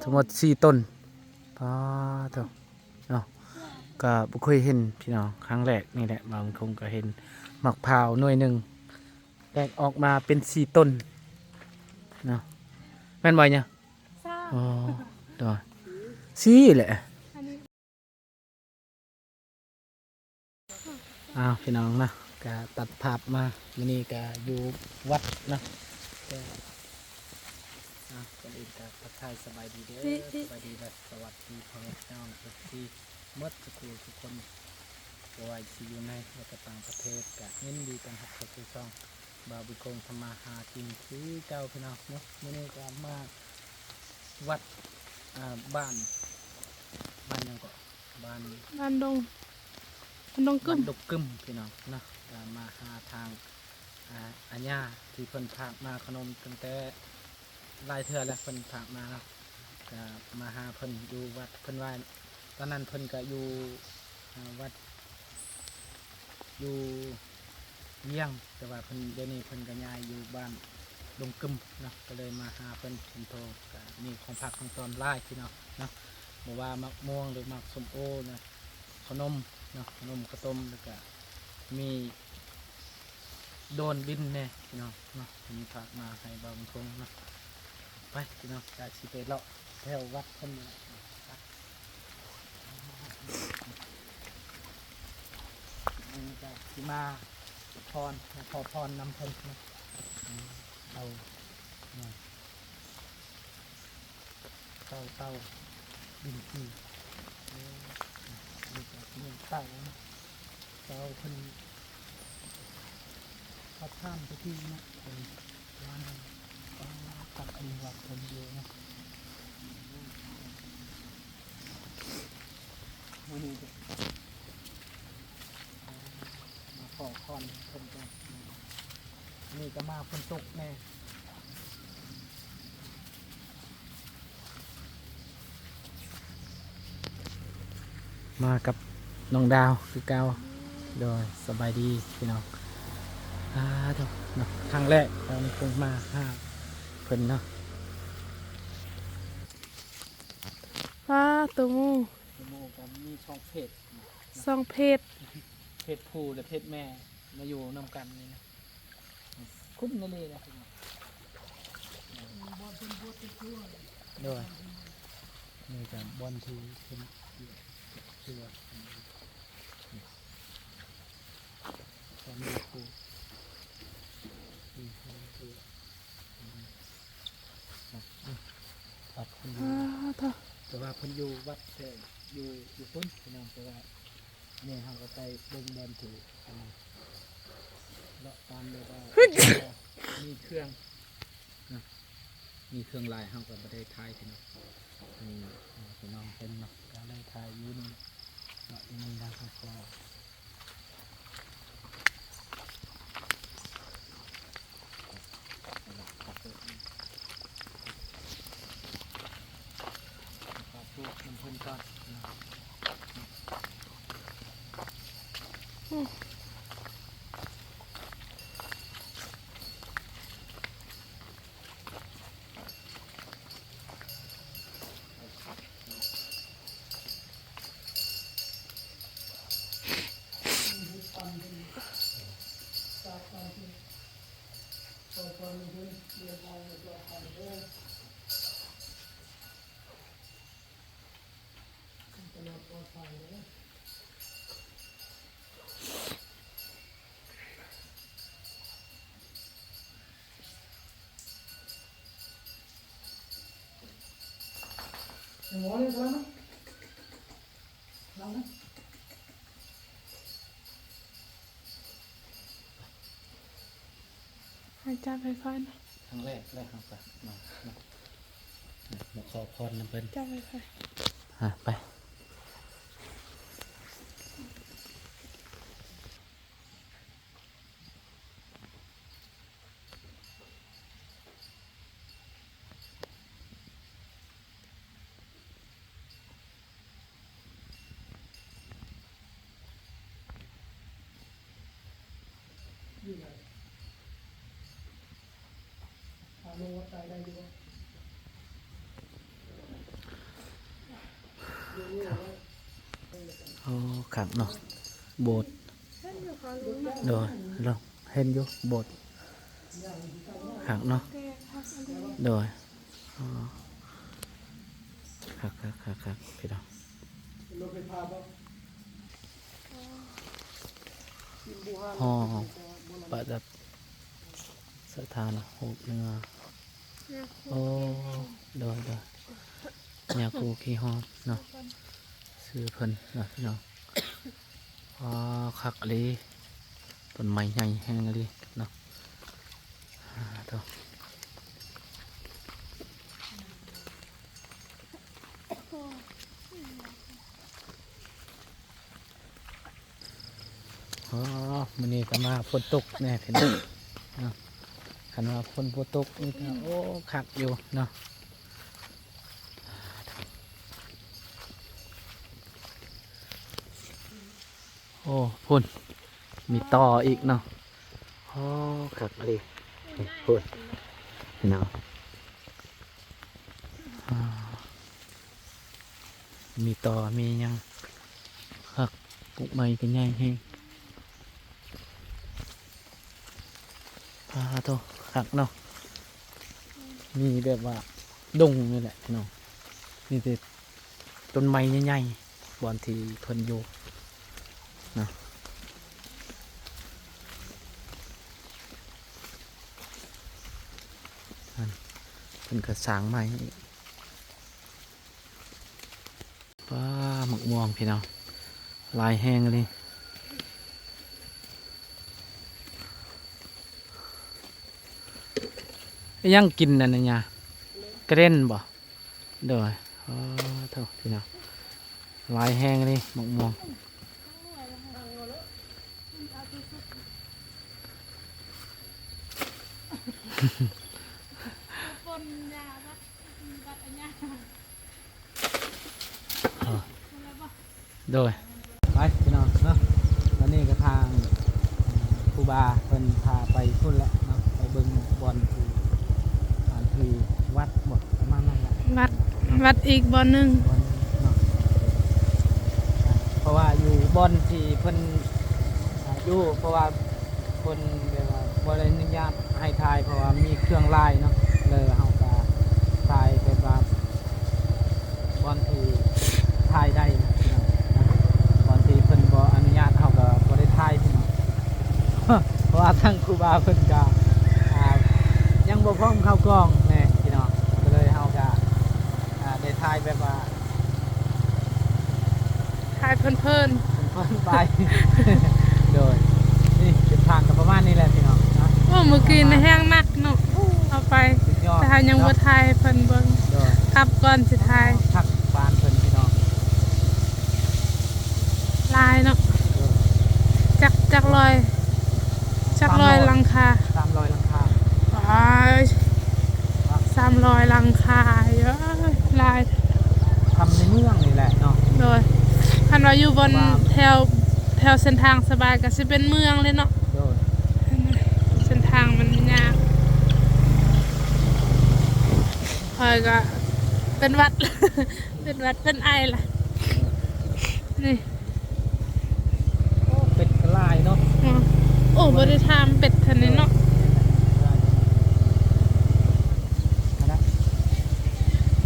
ທັງໝົດສີ່ຕົ້ນ. ປາໂທ້ ເນາະ ກະບໍ່ເຄີຍເຫັນພີ່ນ້ອງ ຄັ້ງແລກນີ້ແຫຼະ. ບາງຄົນກະເຫັນໝາກພ້າວໜ່ວຍໜຶ່ງ ແຕກອອກມາເປັນສີ່ຕົ້ນເນາະ ແມ່ນບໍ່ຍະ? ອໍ ໂດຍ ສີ່ແຫຼະ. ອ້າວ ພີ່ນ້ອງເນາະ ກະຕັດພາບມາ ມື້ນີ້ກະຢູ່ວັດເນາະ ກະ ອ່າ ກ່ອນອື່ນກະທັກທາຍສະບາຍດີເດີ ສະບາຍດີ ແລະ ສະຫວັດດີພໍ່ແມ່ພີ່ນ້ອງ ເອັຟຊີ ໝົດທຸກຜູ້ທຸກຄົນ ບໍ່ວ່າຊິຢູ່ໃນ ແລະ ກະຕ່າງປະເທດ ກະຍິນດີຕ້ອນຮັບເຂົ້າສູ່ຊ່ອງ ບ່າວບຸນຄົງທຳມາຫາກິນຄືເກົ່າ ພີ່ນ້ອງເນາະ. ມື້ນີ້ກະມາວັດ ອ່າ ບ້ານ ບ້ານຫຍັງເກາະ? ບ້ານ ບ້ານດົງ ບ້ານດົງກຶມ ບ້ານດົງກຶມ ພີ່ນ້ອງເນາະ. ກະມາຫາທາງ ອ່າ ອາຍາ ທີ່ເພິ່ນຝາກມາຂະໜົມຕັ້ງແຕ່ຫຼາຍເທື່ອແລ້ວ ເພິ່ນຝາກມາເນາະ ກະມາຫາເພິ່ນຢູ່ວັດ. ເພິ່ນວ່າຕອນນັ້ນເພິ່ນກະຢູ່ ອ່າ ວັດ ຢູ່ວຽງ ແຕ່ວ່າເພິ່ນ ດຽວນີ້ເພິ່ນກະຍ້າຍຢູ່ບ້ານດົງກຶມເນາະ ກະເລີຍມາຫາເພິ່ນ ເພິ່ນໂທ ກະມີຂອງຝາກຂອງຕ້ອນຫຼາຍ ພີ່ນ້ອງເນາະ ບໍ່ວ່າໝາກມ່ວງ ຫຼື ໝາກສົ້ມໂອນະ ຂະໜົມເນາະ ຂະໜົມ ເຂົ້າຕົ້ມ ແລ້ວກະມີ ໂດຣນບິນແດ່ພີ່ນ້ອງເນາະ ເພິ່ນຝາກມາໃຫ້ບ່າວບຸນຄົງເນາະ. ໄປພີ່ນ້ອງ ກະຊິໄປເລາະແຖວວັດເພິ່ນນີ້ແຫຼະ ໄປ ກະຊິມາຂໍພອນ ຂໍພອນນຳເພິ່ນເນາະ ເອົາ ເອົາ ເຕົາ ເຕົາ ດິນຈີ່ ເອີ ອັນນີ້ກະເປັນເຕົາເນາະ ເຕົາເພິ່ນ ເຂົາຖາມຕະກີ້ເນາະ ເປັນ ວ່າ ວ່າ ອັນນີ້ວັດເພິ່ນຢູ່ເນາະ ມື້ນີ້ກະ ມາຂໍພອນເພິ່ນກ່ອນ ມື້ນີ້ກະມາຝົນຕົກແດ່. ມາກັບນ້ອງດາວຄືເກົ່າ ໂດຍ ສະບາຍດີພີ່ນ້ອງ. ອາ ໂທ້ ເນາະ ຄັ້ງແລກເຮົາຄົງມາຫາເພິ່ນເນາະ. ປາໂຕ ໝູ່ ໝູ່ກະມີສອງເພດ ສອງເພດ ເພດຜູ້ ແລະ ເພດແມ່ ມາຢູ່ນຳກັນນີ້ນະ ຄຸ້ນອີ່ຫຼີນະ. ໂດຍ ນີ້ກະບ່ອນທີ່ເພິ່ນເຊື່ອ ຕອນນີ້ຜູ້ ນີ້ຜູ້ ອາ ວັດເພິ່ນຢູ່ ອາ ເນາະ ແຕ່ວ່າເພິ່ນຢູ່ວັດ ແຕ່ຢູ່ ຢູ່ພຸ້ນພີ່ນ້ອງ ແຕ່ວ່າ ນີ້ເຮົາກະໄປເບິ່ງບ່ອນທີ່ ອັນ ເລາະຕາມແບບວ່າ ມີເຄື່ອງເນາະ ມີເຄື່ອງຫຼາຍ ເຮົາກະບໍ່ໄດ້ຖ່າຍພີ່ນ້ອງ ອັນນີ້ ເອີ ພີ່ນ້ອງເຫັນເນາະ ກະເລີຍຖ່າຍຢູ່ນີ້ເນາະ ເລາະຢູ່ນີ້ນະ ເຮົາກະ ໃຫ້ຈັບໃຫ້ຂ້ອຍນະ ຄັ້ງແລກແລ້ວເຮົາກະມາເນາະ ມາຂໍພອນນຳເພິ່ນ ຈັບໃຫ້ຂ້ອຍ ອາ ໄປ. ຢູ່ໃນ ອາໂນໄປໄດ້ຢູ່ບໍ່? ຄັກເນາະ ໂບດ ໂດຍ ເນາະ ເຫັນຢູ່ໂບດ ຄັກເນາະ ໂດຍ ອໍ ຄັກໆໆໆ ພີ່ນ້ອງ ຫໍປະດັບສະຖານຮູບເນື້ອ ໂອ້ ໂດຍໆ ຍາຄູຂີ້ຮອດເນາະ ຊື່ເພິ່ນເນາະ ພີ່ນ້ອງ. ອໍ ຄັກອີ່ຫຼີ ຕົ້ນໄມ້ໃຫຍ່ແຮງອີ່ຫຼີເນາະ ອາ ໂທ້ ອໍ ມື້ນີ້ກໍມາຝົນຕົກແດ່ພີ່ນ້ອງເນາະ ຄັນວ່າຝົນບໍ່ຕົກນີ້ກໍ ໂອ້ ຄັກຢູ່ເນາະ. ໂອ້ ພຸ້ນ ມີຕໍ່ອີກເນາະ ໂອ້ ຄັກອີ່ຫຼີ ພຸ້ນ ເນາະ ອາ ມີຕໍ່ ມີຫຍັງ ຄັກ ປູກໄມ້ກໍໃຫຍ່ແຮງ. ປາໂທ້ ຄັກເນາະ ມີແບບວ່າດົງນີ້ແຫຼະພີ່ນ້ອງ ມີແຕ່ຕົ້ນໄມ້ໃຫຍ່ໆ ບ່ອນທີ່ເພິ່ນຢູ່ເນາະ ເພິ່ນກໍສ້າງໃໝ່. ປາ ໝາກມ່ວງພີ່ນ້ອງ ຫຼາຍແຮງອີ່ຫຼີ ອີຫຍັງກິນອັນນີ້ຍາ ກະເດັນບໍ່? ໂດຍ ອໍ ໂທ້ ພີ່ນ້ອງ ຫຼາຍແຮງອີ່ຫຼີ ໝາກມ່ວງ. ໂດຍ ໄປພີ່ນ້ອງເນາະ ຕອນນີ້ກໍທາງຄູບາເພິ່ນພາໄປພຸ້ນແຫຼະເນາະ ໄປເບິ່ງບ່ອນທີ່ ອັນທີ່ວັດບໍ ປະມານນັ້ນແຫຼະ ວັດ ວັດອີກບ່ອນໜຶ່ງ ບ່ອນໜຶ່ງເນາະ ເພາະວ່າຢູ່ບ່ອນທີ່ເພິ່ນຢູ່ ເພາະວ່າ ເພິ່ນແບບວ່າບໍ່ໄດ້ອະນຸຍາດໃຫ້ຖ່າຍ ເພາະວ່າມີເຄື່ອງຫຼາຍເນາະ ແລ້ວເຮົາກໍຖ່າຍແບບວ່າບ່ອນທີ່ຖ່າຍໄດ້ນະ ບ່ອນທີ່ເພິ່ນບໍ່ອະນຸຍາດເຮົາກໍບໍ່ໄດ້ຖ່າຍພີ່ນ້ອງ ເພາະວ່າທາງຄູບາເພິ່ນກໍ ອ່າ ຍັງບໍ່ພ້ອມເຂົ້າກ້ອງແນ່ພີ່ນ້ອງ ກໍເລີຍເຮົາກໍ ອ່າ ໄດ້ຖ່າຍແບບວ່າ ຖ່າຍເພີນໆ ເພີນໄປ ໂດຍ ນີ້ເສັ້ນທາງກໍປະມານນີ້ແຫຼະພີ່ນ້ອງເນາະ ໂອ້ ມື້ກີ້ນີ້ແຮງໜັກເນາະ ເຮົາໄປ ສຸດຍອດ ແຕ່ເຮົາຍັງບໍ່ ເນາະ ຖ່າຍໃຫ້ເພິ່ນເບິ່ງ ໂດຍ ກັບກ່ອນຊິຖ່າຍ ຄັກປານເພິ່ນພີ່ນ້ອງ ຫຼາຍເນາະ ໂດຍ ຈັກ ຈັກຮ້ອຍ ຈັກຮ້ອຍ ສາມຮ້ອຍ ຫຼັງຄາ ສາມຮ້ອຍຫຼັງຄາ ວ້າຍ ສາມຮ້ອຍຫຼັງຄາ ເອີຍ ຫຼາຍ ທຳໃນເມືອງນີ້ແຫຼະເນາະ ໂດຍ ຄັນວ່າຢູ່ບ່ອນ ວ່າ ແຖວ ແຖວເສັ້ນທາງສະບາຍກໍຊິເປັນເມືອງເລີຍເນາະ ໂດຍ ເສັ້ນທາງມັນຍາກ ຂ້ອຍກໍເປັນຫວັດ ເປັນຫວັດເປັນໄອລະ ນີ້ ໂອ້ ເປັດກໍຫຼາຍເນາະ ອືມ ໂອ້ ບໍ່ໄດ້ຖາມເປັດເທື່ອນີ້ເນາະ ເອີ ອັນນັ້ນ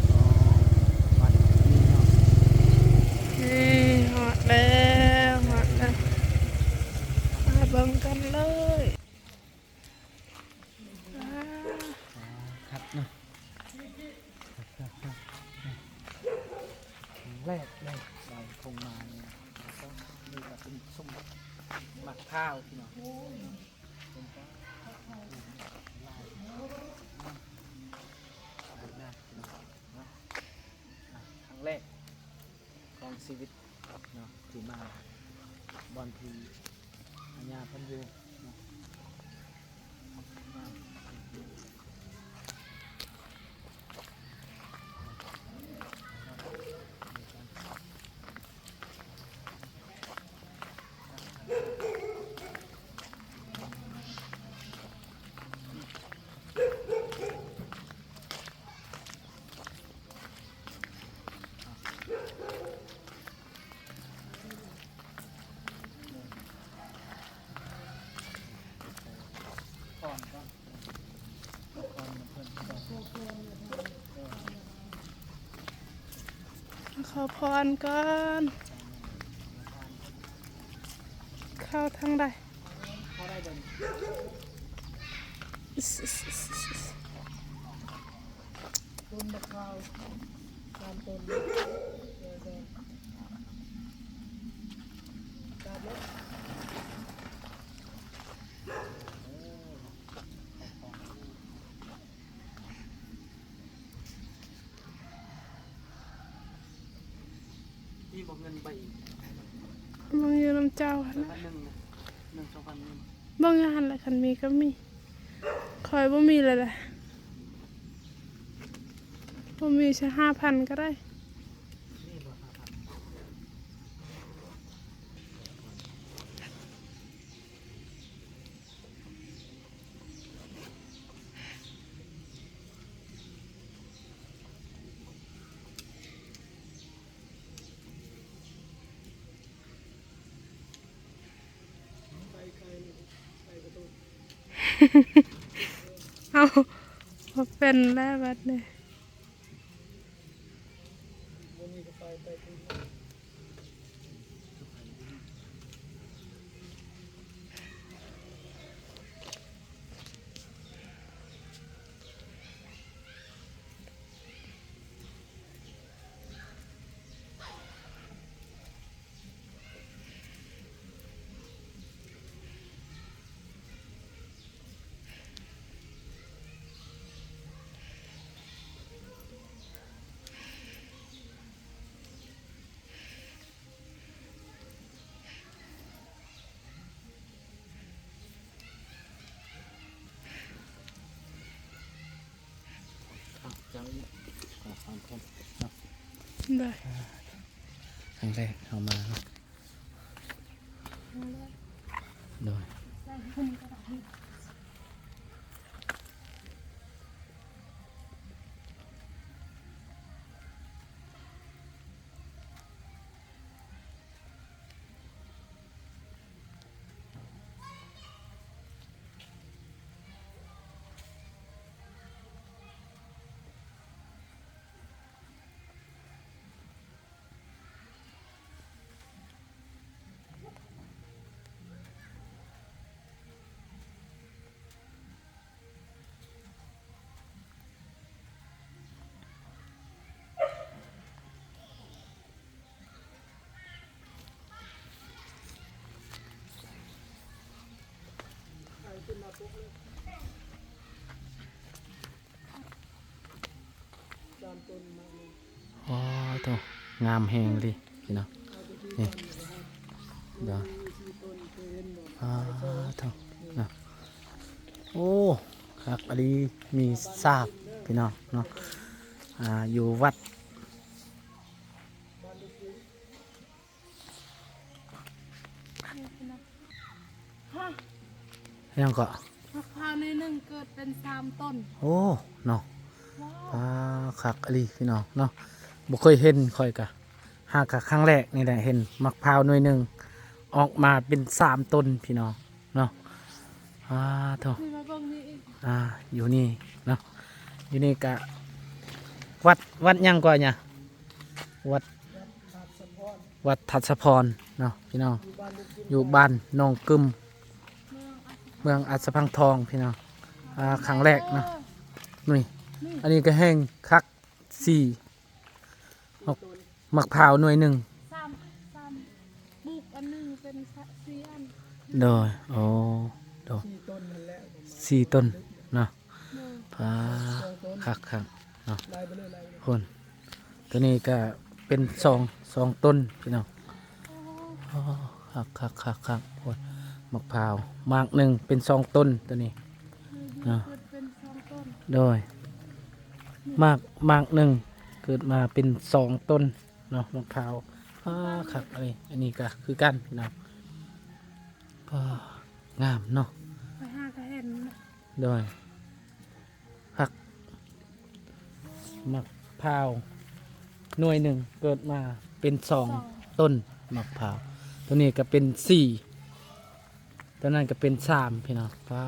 ອໍ ວັດນີ້ເນາະ ນີ້ ຮອດແລ້ວ ຮອດແລ້ວ ມາເບິ່ງກັນເລີຍ ວ້າ ອໍ ຄັກເນາະ ຄັກໆໆ ຄັ້ງແລກເລີຍ ໄດ້ທົ່ງມານີ້ ນີ້ກໍເປັນສົມບັກ ໝາກພ້າວພີ່ນ້ອງ ເປັນ ຫຼາຍ ຫຼາຍນະພີ່ນ້ອງເນາະ ອ່າ ຄັ້ງແລກ ຂອງຊີວິດເນາະ ທີ່ມາບ່ອນທີ່ອາຍາເພິ່ນຢູ່ເນາະ. ຂໍພອນກ່ອນ. ເຂົ້າທາງໃດ? ມີບໍ່ເງິນໃບອີກ? ເບິ່ງຢູ່ນຳເຈົ້າຫັ້ນແຫຼະ ໜຶ່ງ ໜຶ່ງສອງພັນເງິນ ເບິ່ງຢູ່ຫັ້ນແຫຼະ ຄັນມີກໍມີ ຂ້ອຍບໍ່ມີແລ້ວແຫຼະ ບໍ່ມີ ໃຊ້ຫ້າພັນກໍໄດ້. ເອົາ ບໍ່ເປັນແລ້ວບັດນີ້. ໄດ້ ຄັ້ງແລກເຮົາມາເນາະ ໂດຍ. ອໍ ໂທ້ ງາມແຮງເລີຍພີ່ນ້ອງ ນີ້ ດອກ ອໍ ໂທ້ ເນາະ ໂອ້ ຄັກອີ່ຫຼີ ມີສາບພີ່ນ້ອງເນາະ ອ່າ ຢູ່ວັດ ຮະ ຫຍັງເກາະ? ໝາກພ້າວໜ່ວຍໜຶ່ງເກີດເປັນສາມຕົ້ນ. ໂອ້ ເນາະ ວ້າວ ປ້າ ຄັກອີ່ຫຼີພີ່ນ້ອງເນາະ ບໍ່ເຄີຍເຫັນ ຂ້ອຍກະຫາກະຄັ້ງແລກນີ້ແຫຼະ ເຫັນໝາກພ້າວໜ່ວຍໜຶ່ງອອກມາເປັນສາມຕົ້ນພີ່ນ້ອງເນາະ ອ້າ ໂທ້ ນີ້ມາເບິ່ງນີ້ອີກ ອ່າ ຢູ່ນີ້ເນາະ ຢູ່ນີ້ກະ ວັດ ວັດຫຍັງເກາະຫຍາ? ວັດ ວັດທັດສະພອນເນາະພີ່ນ້ອງ ຢູ່ບ້ານໜອງກຶມ ເມືອງອັດສະພັງທອງພີ່ນ້ອງ ອ່າ ຄັ້ງແລກເນາະ ນີ້ ອັນນີ້ກໍແຮງຄັກ ສີ່ ໝາກ ໝາກພ້າວໜ່ວຍໜຶ່ງ ສາມ ສາມ ປູກອັນໜຶ່ງເປັນສະ ສີ່ອັນ ໂດຍ ໂອ້ ໂດຍ ສີ່ຕົ້ນເນາະ ໂດຍ ປ້າ ຄັກໆ ເນາະ ພຸ້ນ ໂຕນີ້ກະເປັນສອງ ສອງຕົ້ນພີ່ນ້ອງ ອໍ ຄັກໆໆໆ ໂອ້ຍ ໝາກພ້າວ ໝາກໜຶ່ງເປັນສອງຕົ້ນໂຕນີ້ເນາະ ໂດຍ ໝາກ ໝາກໜຶ່ງເກີດມາເປັນສອງຕົ້ນເນາະ ໝາກພ້າວ ອໍ ຄັກ ອັນນີ້ ອັນນີ້ກະຄືກັນພີ່ນ້ອງ ອໍ ງາມເນາະ ໄປຫາກະເຫັນ ໂດຍ ຜັກ ໝາກພ້າວໜ່ວຍໜຶ່ງເກີດມາເປັນສອງ ສອງ ຕົ້ນໝາກພ້າວ ໂຕນີ້ກໍເປັນສີ່ ໂຕນັ້ນກໍເປັນສາມ ພີ່ນ້ອງ ປ້າ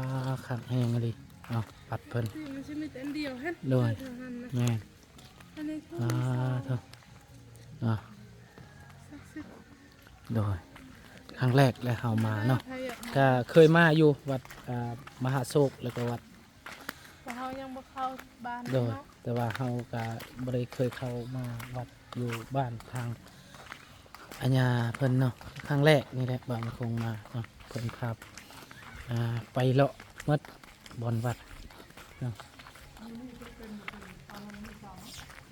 ຄັກແຮງອີ່ຫຼີ ເອົາ ປັດເພິ່ນ ມັນຊິມີແຕ່ອັນດຽວຫັ້ນ ໂດຍ ເທົ່ານັ້ນນະ ແມ່ນ ອັນນີ້ ອ່າ ສອງ ໂທ້ ເນາະ. ໂດຍ ຄັ້ງແລກແຫຼະເຮົາມາເນາະ ກະເຄີຍມາຢູ່ວັດ ອ່າ ມະຫາໂຊກ ແລ້ວກໍວັດ ເພາະເຮົາຍັງບໍ່ເຂົ້າບ້ານ ໂດຍ ເນາະ ແຕ່ວ່າເຮົາກະບໍ່ໄດ້ເຄີຍເຂົ້າມາວັດຢູ່ບ້ານທາງອາຍາເພິ່ນເນາະ. ຄັ້ງແລກນີ້ແຫຼະ ບ່າວບຸນຄົງມາເນາະ ເພິ່ນພາ ອ່າ ໄປເລາະໝົດບ່ອນວັດເນາະ.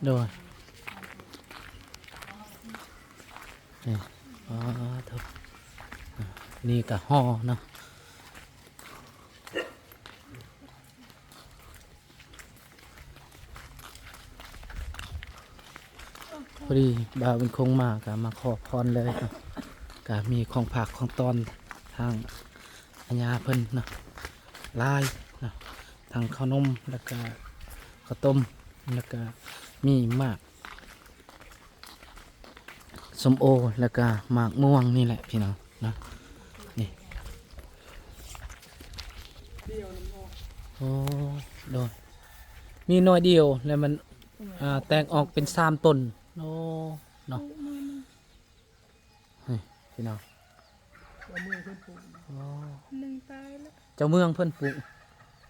ໂດຍ ນີ້ ອໍ ໂທ້ ອ່າ ນີ້ກະຫໍເນາະ. ພໍດີບ່າວບຸນຄົງມາກະມາຂໍພອນເລີຍເນາະ ກະມີຂອງຝາກຂອງຕ້ອນທາງອາຍາເພິ່ນເນາະ ຫຼາຍເນາະ ທັງເຂົ້າໜົມ ແລ້ວກະເຂົ້າຕົ້ມ ແລ້ວກະມີໝາກ ສົ້ມໂອ ແລ້ວກະໝາກມ່ວງນີ້ແຫຼະພີ່ນ້ອງເນາະ. ນີ້ ໂອ້ ໂດຍ ມີໜ່ວຍດຽວ ແລ້ວມັນ ອ່າ ແຕກອອກເປັນສາມຕົ້ນ. ໂອ້ ເນາະ ນີ້ພີ່ນ້ອງ ເຈົ້າເມືອງເພິ່ນປູກ ອໍ ໜຶ່ງຕາຍແລ້ວ ເຈົ້າເມືອງເພິ່ນປູກ.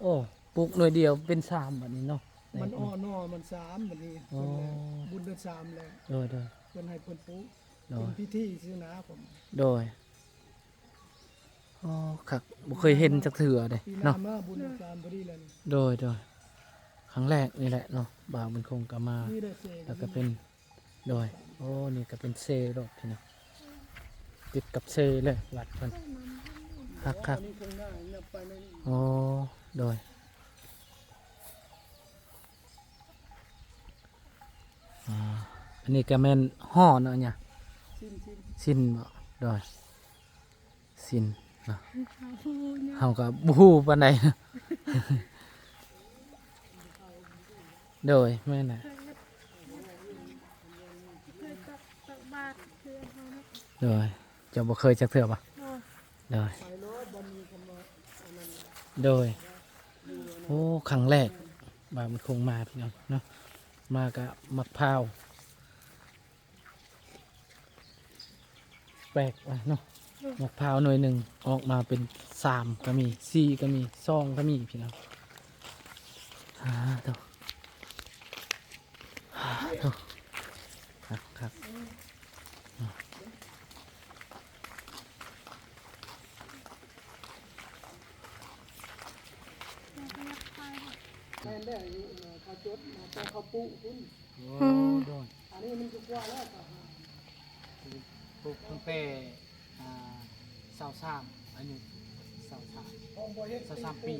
ໂອ້ ປູກໜ່ວຍດຽວເປັນສາມບັດນີ້ເນາະ ມັນອອກໜໍ່ມັນສາມບັດນີ້. ອໍ ເພິ່ນແຫຼະ ບຸນເດືອນສາມແລ້ວ ໂດຍ ໂດຍ ເພິ່ນໃຫ້ເພິ່ນປູກ ໂດຍ ເປັນພິທີຊີ້ນະ ໂດຍ. ອໍ ຄັກ ບໍ່ເຄີຍເຫັນຈັກເທື່ອເດ້ເນາະ ປີໜ້າມາບຸນເດືອນສາມພໍດີແລ້ວນີ້. ໂດຍ ໂດຍ ຄັ້ງແລກນີ້ແຫຼະເນາະ ບ່າວບຸນຄົງກະມາ ແລ້ວກະເປັນ ໂດຍ ໂອ້ ນີ້ກະເປັນເຊໂລດພີ່ນ້ອງ ຕິດກັບເຊເລີຍວັດເພິ່ນ ຄັກໆ. ອໍ ໂດຍ ອ່າ ອັນນີ້ກະແມ່ນຫໍເນາະ ຫຍັງ ຊິນ ຊິນ ຊິນບໍ? ໂດຍ ຊິນເນາະ ເຮົາກະບໍ່ຮູ້ປານໃດ. ໂດຍ ແມ່ນແຫຼະ ໂດຍ ເຈົ້າບໍ່ເຄີຍຈັກເທື່ອບໍ່? ໂດຍ ໂດຍ ໂອ້ ຄັ້ງແລກ ບ່າວບຸນຄົງມາພີ່ນ້ອງເນາະ ມາກະໝາກພ້າວ ແປກວ່າເນາະ ໝາກພ້າວໜ່ວຍໜຶ່ງອອກມາເປັນສາມກະມີ ສີ່ກະມີ ສອງກະມີພີ່ນ້ອງ. ອ່າ ໂທ້ ອ່າ ໂທ້ ຄັກໆ. ແມ່ນແລ້ວ ຢູ່ ເອີ ເຂົາຈົດມາແຕ່ເຂົາປູກພຸ້ນ. ໂອ້ ໂດຍ ອັນນີ້ມັນຢູ່ກວ່າແລ້ວ ປູກຕັ້ງແຕ່ ອ່າ ຊາວສາມ ອາຍຸຊາວສາມ ຊາວສາມປີ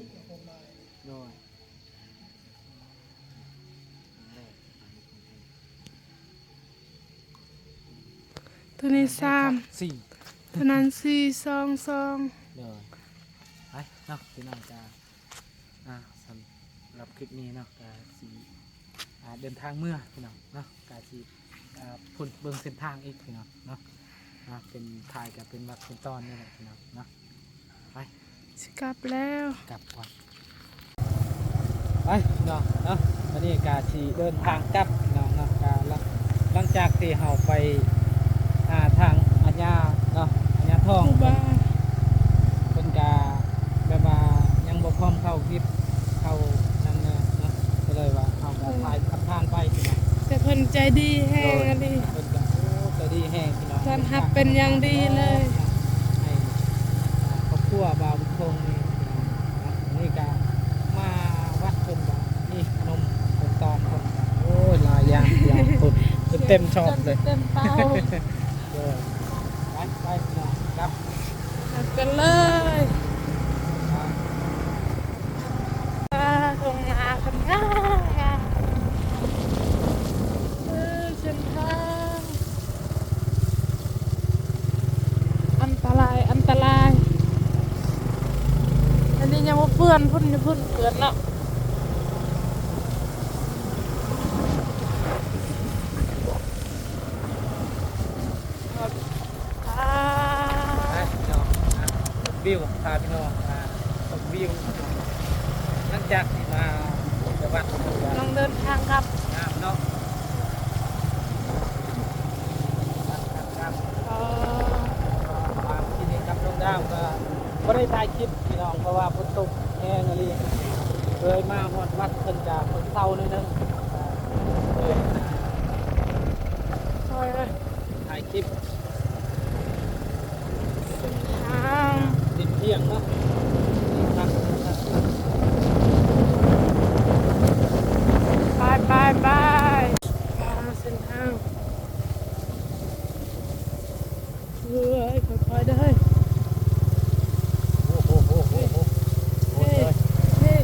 ໂດຍ. ໂຕນີ້ສາມ ສີ່ ໂຕນັ້ນສີ່ ສອງ ສອງ. ໂດຍ ໄປເນາະ ພີ່ນ້ອງ ກະ ອ່າ ສຳລັບຄລິບນີ້ເນາະ ກະຊິ ອ່າ ເດີນທາງເມືອພີ່ນ້ອງເນາະ ກະຊິ ອ່າ ພຸ້ນເບິ່ງເສັ້ນທາງອີກພີ່ນ້ອງເນາະ ອ່າ ເປັນ ຖ່າຍກະເປັນວັດເປັນຕອນນີ້ແຫຼະພີ່ນ້ອງເນາະ. ໄປ ຊິກັບແລ້ວ ກັບກ່ອນ ໄປພີ່ນ້ອງເນາະ. ບາດນີ້ກະຊິເດີນທາງກັບພີ່ນ້ອງເນາະ ກະ ຫຼັງຈາກທີ່ເຮົາໄປ ອ່າ ທາງອາຍາເນາະ ອາຍາທອງ ຄູບາ ເພິ່ນກະແບບວ່າຍັງບໍ່ພ້ອມເຂົ້າຄລິບ ເຂົ້ານັ້ນແນ່ເນາະ ກະເລີຍວ່າເຮົາກະ ເອີ ຖ່າຍຜ່ານໆໄປພີ່ນ້ອງ ແຕ່ເພິ່ນໃຈດີແຮງ ໂດຍ ອີ່ຫຼີ ເພິ່ນກະ ໂອ້ ໃຈດີແຮງພີ່ນ້ອງ ຕ້ອນຮັບເປັນຢ່າງດີເລີຍ ໃຫ້ ອ່າ ຄອບຄົວບ່າວບຸນຄົງນີ້ພີ່ນ້ອງເນາະ. ນີ້ກະມາວັດເພິ່ນກະ ນີ້ ຂະໜົມເພິ່ນຕອນເພິ່ນກະ ໂອ້ຍ ຫຼາຍຢ່າງ ເຕັມຊອບເລີຍ ເຕັມເປົາ ໂດຍ ໄປ ໄປ ກັບ ກັບກັນເລີຍ. ອ່າ ທົ່ງນາເພິ່ນງາມໆ ເອີ ເສັ້ນທາງ ອັນຕະລາຍ ອັນຕະລາຍ. ອັນນີ້ຍັງບໍ່ເປື້ອນ ພຸ້ນຢູ່ພຸ້ນເປື້ອນເນາະ. ອ່າ ໄປພີ່ນ້ອງ ອ່າ ວິວ ພາພີ່ນ້ອງ ອ່າ ຊົມວິວ ຫຼັງຈາກທີ່ມາແຕ່ວັດ ກຳລັງເດີນທາງກັບ ງາມເນາະ. ຖ່າຍຄລິບພີ່ນ້ອງ ເພາະວ່າຝົນຕົກແຮງອີ່ຫຼີ ເລີຍມາຮອດວັດເພິ່ນກະເຊົາໜ້ອຍໜຶ່ງ ເລີຍ ຖ່າຍຄລິບເສັ້ນທາງ ເປັນພຽງເນາະ ໄປ ໄປ ໄປ ເສັ້ນທາງ ເອີຍ ຄ່ອຍໆເດີ ໂອ້ໂຫ ໂອ້ໂຫ ໂອ້ໂຫ ເຮີ້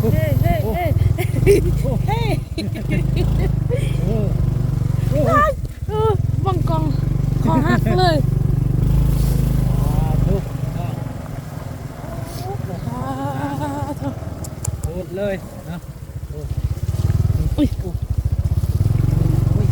ເຮີ້ ເຮີ້ ເຮີ້ ເຮີ້ ເຮີ້ ເອີ ເບິ່ງກ້ອງ ຄໍຫັກເລີຍ ສາທຸ ສາທຸ ໂຄດເລີຍນະ ໂອ້ ອຸ້ຍ ໂອ້ ໂອ້ຍ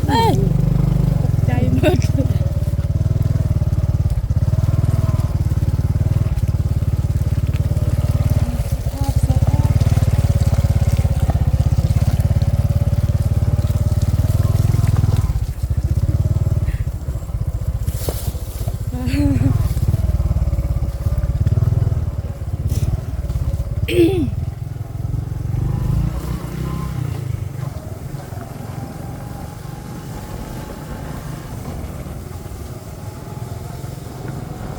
ເອີຍ ຕົກໃຈໝົດ ສະພາບ ສະພາບ.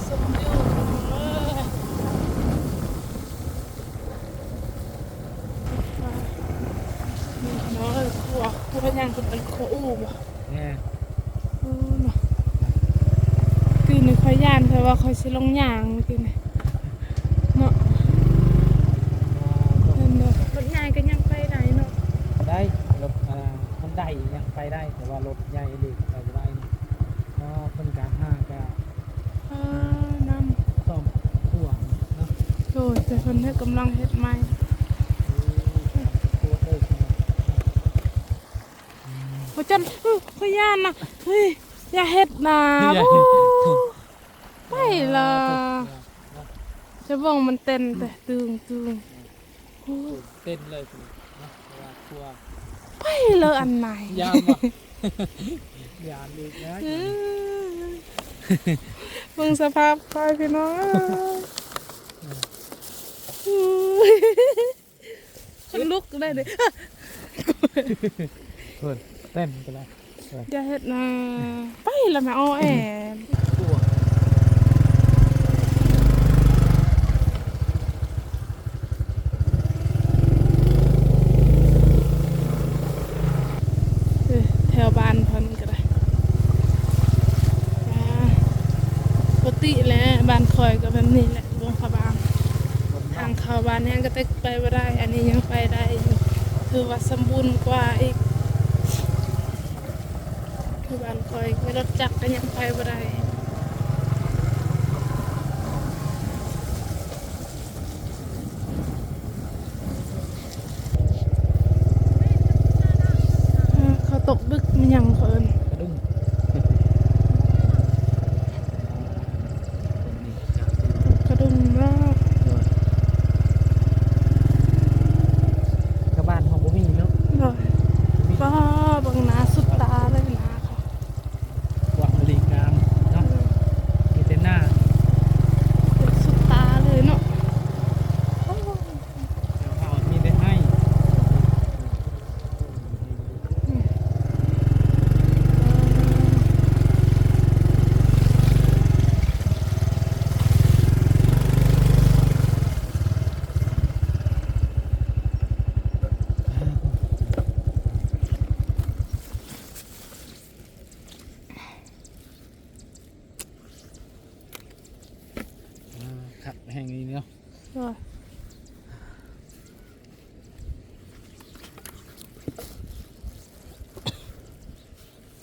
ຊົມວິວ ເອີຍ ນີ້ເນາະ ຄົວ ຄົວຫຍັງ ເພິ່ນເອີ້ນຄົວອູ່ບໍ່? ແມ່ນ ເອີ ເນາະ ຕື່ນຂ້ອຍຢ້ານ ຂ້ອຍວ່າຂ້ອຍຊິລົງຍ່າງມື້ກີ້ນີ້ເນາະ ແມ່ນບໍ່? ລົດໃຫຍ່ກໍຍັງໄປໄດ້ເນາະ ໄດ້ ລົດ ອ່າ ຮອນໄດຍັງໄປໄດ້ ແຕ່ວ່າລົດໃຫຍ່ນີ້ໄປບໍ່ໄດ້ ເພາະເພິ່ນກະຫາກະ ເອີ ນ້ຳ ສ້ອມຂົວເນາະ ໂດຍ ແຕ່ເພິ່ນເຮັດ ກຳລັງເຮັດໃໝ່ ໂອ້ ພະຈັນ ເອີ ພະຍານນະ ເຮີ້ຍ ຢ່າເຮັດນະ ໂອ້ ໄປລະ ຈະເບິ່ງມັນເຕັ້ນແຕ່ ຕຶງຕຶງ ໂອ້ ເຕັ້ນເລີຍເນາະ ເພາະວ່າກົວ ໄປເລີຍອັນໃໝ່ ຢ້ານບໍ່? ຢ້ານອີກແລ້ວ ເອີ ເບິ່ງສະພາບຂ້ອຍພີ່ນ້ອງ ເອີ ເອີ ຄົນລຸກໄດ້ເດ້ ເພິ່ນເຕັ້ນໄປແລ້ວ ຢ່າເຮັດນະ ໄປລະແມ່ ອໍແອ ເອີ ແຖວບ້ານເພິ່ນກໍໄດ້ ອ່າ ປົກກະຕິແຫຼະ ບ້ານຂ້ອຍກໍແບບນີ້ແຫຼະ ຫຼວງພະບາງ ທາງເຂົ້າບ້ານຫຍັງກໍແຕ່ໄປບໍ່ໄດ້ ອັນນີ້ຍັງໄປໄດ້ຢູ່ ຖືວ່າສົມບູນກວ່າອີກ ຄືບ້ານຂ້ອຍມີລົດຈັກກໍຍັງໄປບໍ່ໄດ້ ເອີ ເຂົາຕົກດຶກ ມີຫຍັງເຂົາເອີ້ນ ກະດຸງ ກະດຸງເນາະ ໂດຍ ກະບ້ານເຮົາບໍ່ມີເນາະ ໂດຍ ບໍ່ມີ ປ້າ ເບິ່ງໜ້າສຸດຕາເລີຍ ໜ້າເຂົາ ກວ້າງອີ່ຫຼີງາມເນາະ ເອີ ມີແຕ່ໜ້າ ສຸດຕາເລີຍເນາະ ໂອ້ ແຖວເຮົາມີແຕ່ໄຮ່.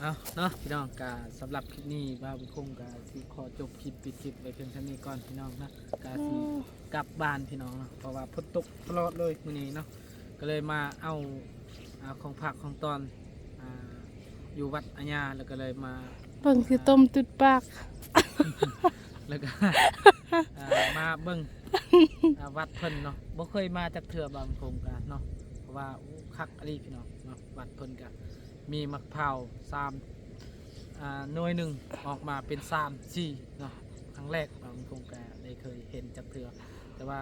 ເອົາເນາະພີ່ນ້ອງ ກະສຳລັບຄລິບນີ້ ບ່າວບຸນຄົງກະຊິຂໍຈົບຄລິບ ປິດຄລິບໄວ້ພຽງເທົ່ານີ້ກ່ອນພີ່ນ້ອງເນາະ ກະຊິ ໂອ້ ກັບບ້ານພີ່ນ້ອງເນາະ ເພາະວ່າຝົນຕົກຕະຫຼອດເລີຍມື້ນີ້ເນາະ ກໍເລີຍມາເອົາ ອ່າ ຂອງຝາກຂອງຕ້ອນ ອ່າ ຢູ່ວັດອາຍາ ແລ້ວກໍເລີຍມາ ເບິ່ງຊິຕົ້ມຕຸດປາກ ແລ້ວກໍ ອ່າ ມາເບິ່ງ ອ່າ ວັດເພິ່ນເນາະ ບໍ່ເຄີຍມາຈັກເທື່ອ ບ່າວບຸນຄົງກະເນາະ ເພາະວ່າ ໂອ້ ຄັກອີ່ຫຼີພີ່ນ້ອງເນາະ ວັດເພິ່ນກະ ມີໝາກພ້າວສາມ ອ່າ ໜ່ວຍໜຶ່ງອອກມາເປັນສາມ ສີ່ເນາະ ຄັ້ງແລກ ບ່າວບຸນຄົງກະໄດ້ເຄີຍເຫັນຈັກເທື່ອ ແຕ່ວ່າ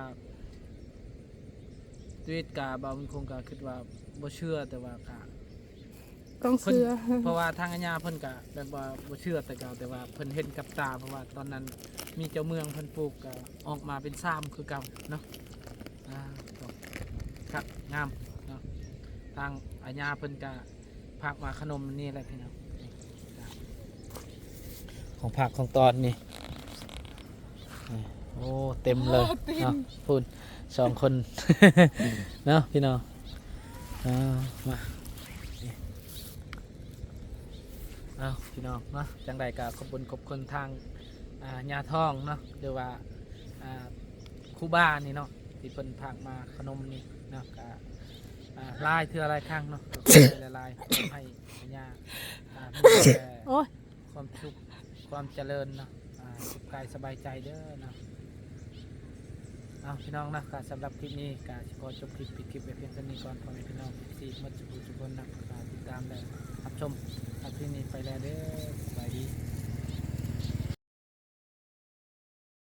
ຊີວິດກະ ບ່າວບຸນຄົງກະຄິດວ່າບໍ່ເຊື່ອ ແຕ່ວ່າກະ ຕ້ອງເຊື່ອ ເພິ່ນ ເພາະວ່າທາງອາຍາເພິ່ນກະແບບວ່າບໍ່ເຊື່ອແຕ່ເກົ່າ ແຕ່ວ່າເພິ່ນເຫັນກັບຕາ ເພາະວ່າຕອນນັ້ນມີເຈົ້າເມືອງເພິ່ນປູກກະອອກມາເປັນສາມຄືເກົ່າເນາະ ອ່າ ຄັກງາມເນາະ ທາງອາຍາເພິ່ນກະ ຝາກມາຂະໜົມນີ້ແຫຼະພີ່ນ້ອງ ຂອງຝາກຂອງຕ້ອນນີ້ ໂອ້ ເຕັມເລີຍ ໂອ້ ເຕັມ ເນາະ ພຸ້ນ ສອງຄົນ ເນາະພີ່ນ້ອງ ເອົາ ມາ ເອົາ ພີ່ນ້ອງເນາະ ຈັ່ງໃດກໍຂອບຄຸນ ຂອບຄຸນທາງ ອ່າ ຍາທອງເນາະ ຫຼືວ່າ ອ່າ ຄູບານີ້ເນາະ ທີ່ເພິ່ນຝາກມາຂະໜົມນີ້ເນາະ ກະ ອ່າ ຫຼາຍເທື່ອຫຼາຍຄັ້ງເນາະ ກໍຂໍໃຫ້ຫຼາຍໆ ຂໍໃຫ້ຍາ ອ່າ ມີແຕ່ ໂອ້ຍ ຄວາມສຸກ ຄວາມຈະເລີນເນາະ ອ່າ ສຸກກາຍສະບາຍໃຈເດີເນາະ ເອົາ ພີ່ນ້ອງເນາະ ກະສຳລັບຄລິບນີ້ກະຊິຂໍຈົບຄລິບ ປິດຄລິບໄວ້ພຽງເທົ່ານີ້ກ່ອນ ພໍ່ແມ່ພີ່ນ້ອງ ເອັຟຊີ ໝົດທຸກຜູ້ທຸກຄົນເນາະ ກະຕິດຕາມ ແລະ ຮັບຊົມ ຄລິບນີ້ໄປແລ້ວເດີ.